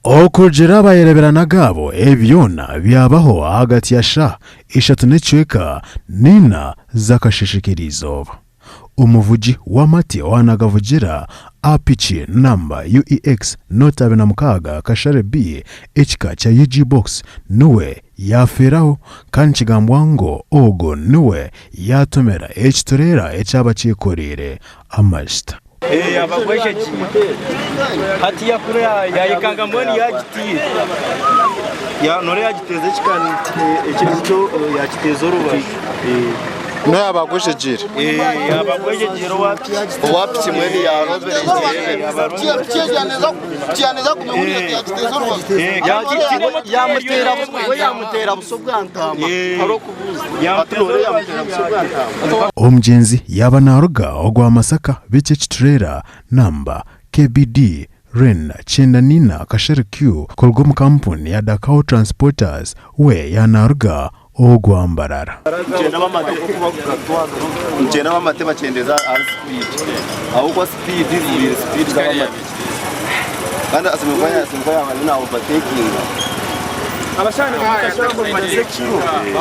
Okurugiirira abayereebera n'agaabo, ebi byona byabaho ahagati ya shaaha ishatu n'ekicweka n'ina z'akasheeshe k'eriizooba. Omuvugi w'amate owaanagavugira aha piki namba UEX noti 26 kashare B ekika kya UG Box niwe yaafeeraho kandi nikigambwa ngu ogu niwe yaatomera ekitureera ekyaba kyekoreire amajuta. Hati yakura yayekanga mbwenu yagitiire nore yagiteeza ekikyo yakiteeza orubaju. Noha yaaba agwejegyeire? Yaaba agwejegyeire owa piki. Owa piki mbwenu yaarobire Yamuteera busa obwa ntaama hariho okubuuza hati noreeba yamuteera busa obwa ntaama. Omugyenzi yaaba naaruga ogwa Masaka beitu ekitureera namba KBD Ren 94 Kashere Q kuruga omu kampuni ya Dakao Transporters we yaanaaruga ogwa Mbarara. Nikyenda abamate bakyendeze ahari sipiidi ahabw'okuba sipiidi zibaire sipiidi z'abamate kandi asemeriire kuba yaaba ariyo na ovatekinga.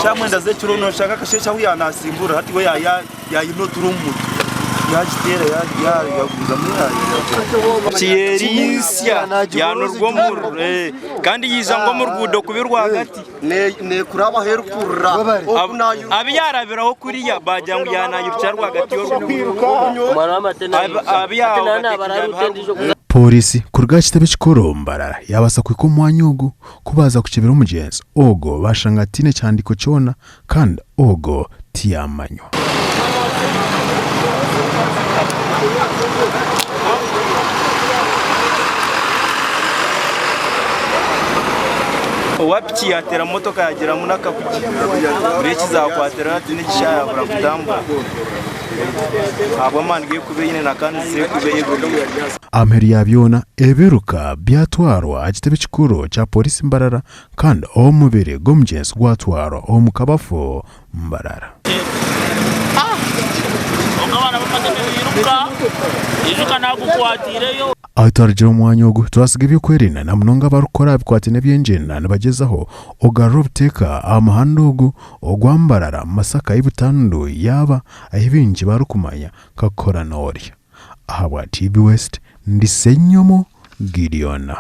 Shaaha mwenda z'ekiro noshanga akasheeshe ahu yaanasimbura hati we yaayine oturo omu mutwe yaagiteera yaagumizamu yaagiteera. Nsya yaanurwa omuriro kandi yaija ngu omu ruguudo kubi rwagati. Neekurabaho erikurira. Abu yaarabiraho kuriya baagira ngu yaanayirukira rwagati y'oruguuto. Abu yaaba Pooriisi kuruga aha kitebe kikuru Mbarara yaabaasa kuhika omu mwanya ogu ku baaza kukyebera omugyenzi ogwo baashanga ataine kihandiiko kyona kandi ogwo tiyaamanywa. Owa piki yaateera motoka yaagiramu n'akakugi, bureeki zaakwatira hati n'ekishaayi yaabura kutambura ahabw'amaani g'ekuba eine na kandi z'ekuba eyeguriire. Aha muheru ya byona, ebiruka byatwarwa aha kitebe kikuru kya Pooriisi Mbarara kandi omubiri gw'omugyenzi gwatwarwa omu kabafu Mbarara. Ahu twarugire omu mwanya ogu, twasiga eby'okwerinda na munonga abarikukora aha bikwataine eby'engyenda nibagyezaho kugarura obuteeka aha muhanda ogu ogwa Mbarara, Masaka Ibutandu yaaba ahi baingi barikumanya nka Koranori. Ahabwa TV West, ndi Ssenyomo Gideon.